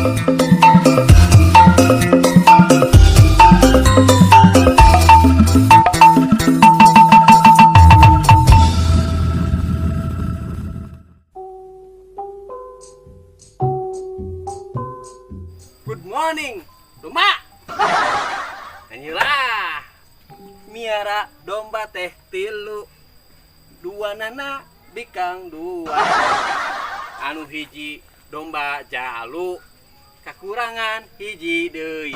Good morning, domba. Anyilah. Miara domba teh tilu. Dua nana bikang dua. Anu hiji domba jalu. Kakurangan hiji deui.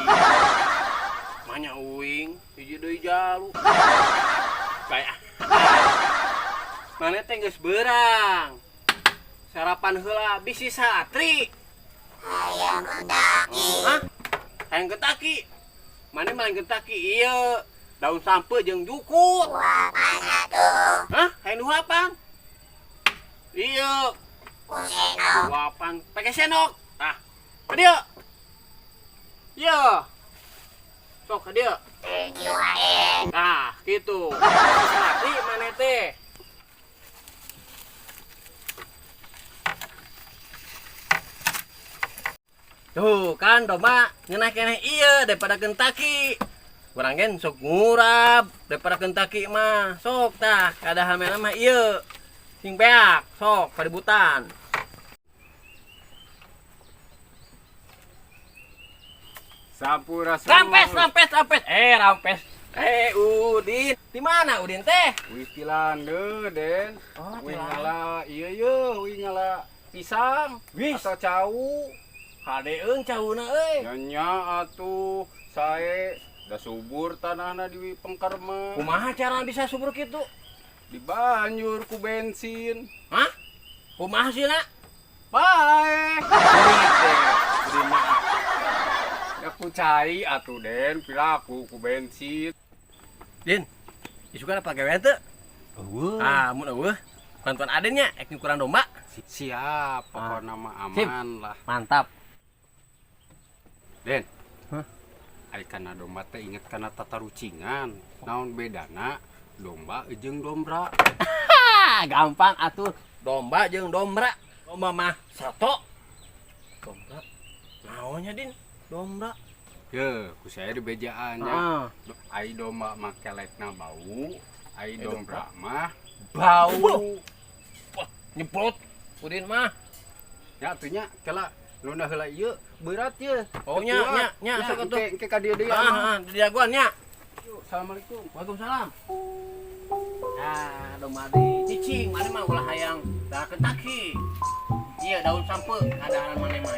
Manya uing hiji deui jalu. Kayak mana teh geus beurang. Sarapan heula bisi satri. Hah? Hayang Kentucky. Mana main Kentucky? Iya. Daun sampe jeung jukut. Hah? Hayang duhapan? Iya. Duhapan pakai sendok. Tah. Ka dieu. Iya. Sok ka dieu. Nah, gitu. Satri mana teh? Tuh kan domba ngeunah keneh ieu daripada Kentucky. Kurang gen sok ngurap daripada Kentucky mah. Sok tah kada hamena mah ieu. Sing beak sok kaributan. Sampurasun. Rampes, rampes, rampes. Eh, rampes. Eh, Udin. Di mana Udin teh? Wih tilande, Den. Oh, Wih tilande. ngala iya ye, wih ngala pisang Wis. atau cau. Hadeeung cauna euy. Nya atuh sae da subur tanahna di pengker mah. Kumaha cara bisa subur kitu? Dibanjur ku bensin. Hah? Kumaha sih, nak? Bae. Udin teh. Udin mah. Ya ku cai atuh Den, piraku ku bensin. Din, isukan apa gawe teu? Eueuh. Ah, mun eueuh, bantuan Aden nya ek nyukuran domba. Siap, pokokna mah Sip. aman lah. Mantap. Den. Hah? Ai kana domba teh inget kana tatarucingan. Naon bedana domba jeung dombra? Ah, gampang atuh. Domba jeung dombra. Domba mah sato. Dombra. Naonnya, Din? Dombra. Ye, ku saya di bejaan nya. Heeh. Ai domba mah kelekna bau, ai Ai dombra mah bau. Wah, nyeprot. Udin mah. Ya atuh nya kela luna heula ieu berat ye. Oh, nya, nya, nya, sok atuh. Engke ka dieu deui. Ah, anu. ah, di jagoan nya. Assalamualaikum. Waalaikumsalam. Nah, domba di cicing, mana mah ulah hayang darah Kentucky. Iya, daun sampe kadaharan mana mah.